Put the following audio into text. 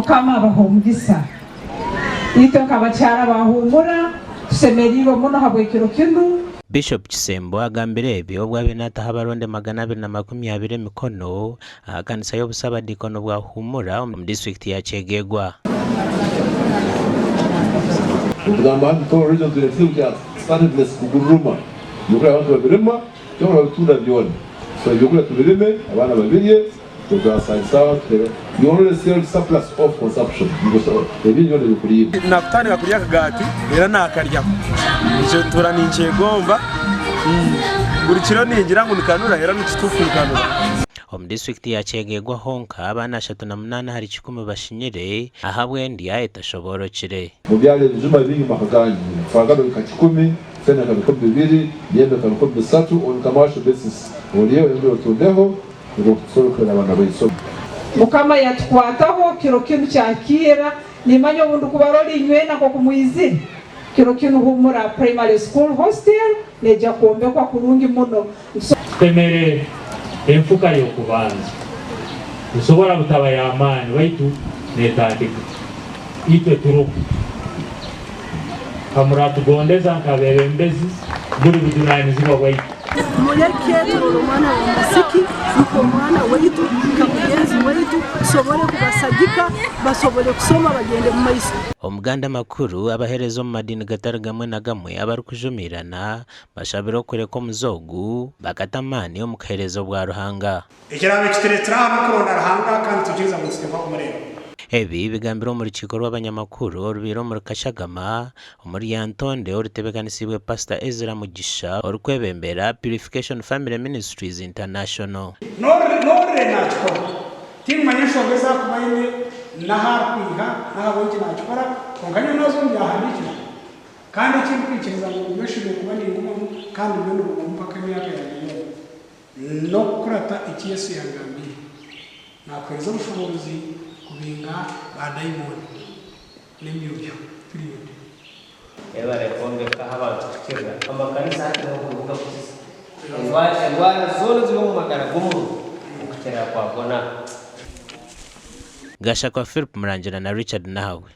Mukama abahe omugisa. Itwe nk'abakyara ba Huumura tusemeriirwe muno habw'ekiro kinu. Bishop Kisembo agambire ebi obu abaire nataho abaronde 220 emikono aha kanisa y'obusabadiikono bwa Humura omu disiturikiti ya Kyegegwa. Nitugamba hati Toro region twine ekizibu kya stunted kugururuma ebyokurya abantu babirima kyonka babitunda byona so ebyokurya tubirime abaana babirye you only sell surplus of consumption ebindi byona ebikuriibwa. Nakutandika kurya akagaati reero nakaryaho ekyo ntuura ninkyegomba buri kiro ningira ngu nikanura reero nikituufu nikanura. Omu disiturikiti ya Kyegegwa honka, abaana 38 ahari kikumi bashinyire ahabw'endya etashoboorokire. Mubyare ebijuma bingi omu maka ganyu, vaakado nka kikumi, fene nka 2000, myembe nka 3000 on commercial basis, orye oyongere otundeho nikwo tusobole kuhwera abaana baitu. Mukama yatukwataho kiro kinu kyakiira, nimanya obu ndikubarora inywena nkoku mwizire kiro kinu Humura Primary School Hostel neija kwombekwa kurungi muno. Tutemere enfuka y'okubanza. Esobora butaba y'amaani baitu netandika. Itwe turoho. Kamuratugondeza nk'abebembezi buli bujunanizibwa bwaitu. Muleke turole omwana w'omwisiki nk'omwana waitu, nka mugenzi waitu, tusobole kubasagika basobole kusoma bagende mu maiso. Omuganda amakuru, Abaheereza omu madiini gatari gamwe na gamwe abarikujumiirana bashabire okureka omuze ogu bakata amaani omu kuheereza obwa Ruhanga. Ekiraabe kitureetsire aha n'okuronda Ruhanga kandi nitwikiriza ngu nituteekwa kumureeba. Ebi bigambirwe omu rukiiko rw'abanyamakuru orubaire omuri Kashagama omuri Lyantonde orutebeekanisiibwe Pasita Ezra Mugisha orikwebembera Purification Family Ministries International. N'orire naakikora. Tinkimanya enshonga ezi arikuba aine n'ahu arikwiha n'ahabw'enki naakikora, kwonka nyowe naaza omu byahandiikirwe. Kandi eki ndikwikiriza ngu nyowe nshemereire kuba ningumamu kandi nyowe ndigumamu mpaka emyaka yangye yoona. N'okukurata eki Yesu yaagambiire. Naakuheereza obushoboorozi kubinga baadaimoni n'emyoyo. Period. Mwebare kwombeka ahu abantu kukirira. Amakanisa hati niho orubuga kukiza. Endwara zoona eziri omu magara g'omuntu okukirira kwagwo naha. Gashakwa Philip Murangira na Richard Nahabwe.